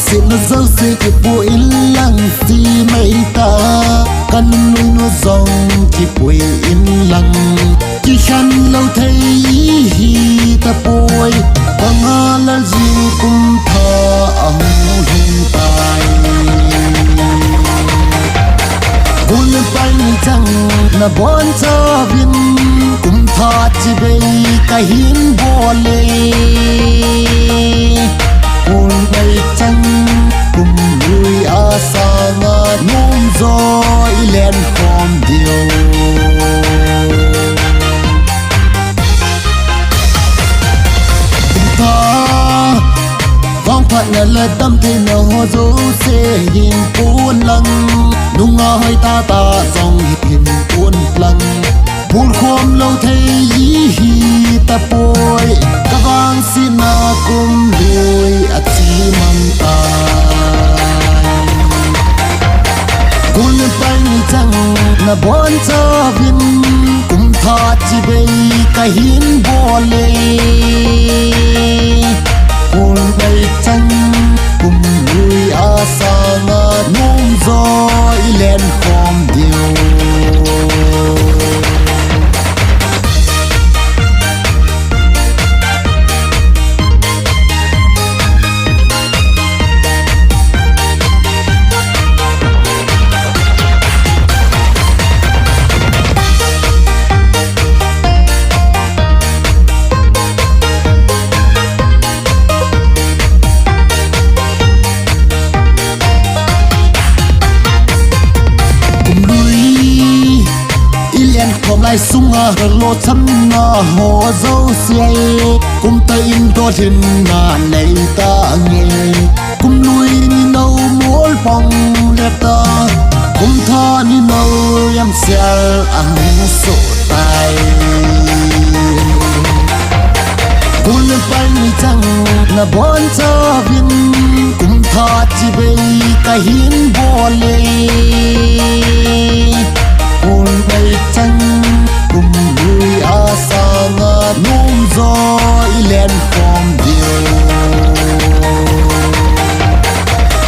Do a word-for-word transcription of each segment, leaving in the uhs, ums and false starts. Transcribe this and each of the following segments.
Sitna jouse kipui inlang, simei ta, kanungnui nu jong kipui inlang, kikhen lou thei ihi tapoi. Banga lal jing kum thah ahung lhung tai. Golpai chang nabonchauvin kum thah chibai kahin bol e. Golpai chang kum lui asanga nomjo ilen khom diu. Kum thah vangphatna le damtheina ho jouse hin pon lang, nungah hoi tahtah jong hin pon lang. Bulkhom lou thei ihi tapoi, kavangsetna kum lui ache mang tai. Golpai chang nabonchauvin kum thah chibai kahin bol e. Golpai chang kum lui asanga nomjo ilen khom diu. Kum lui ilen khom lai sunga lolchamna ho jouse, kum tah in dolhinna nei tange. Kum lui ni nou mol pong le ta, kum thah ni nou jamsel ahung soh tai. Golpai chang nabonchauvin kum thah chibai kahin bol e. Golpai chang kum lui asanga nomjo ilen khom diu.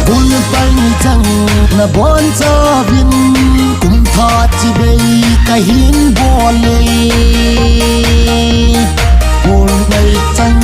Golpai chang nabonchauvin kum thah chibai kahin bol e. Golpai chang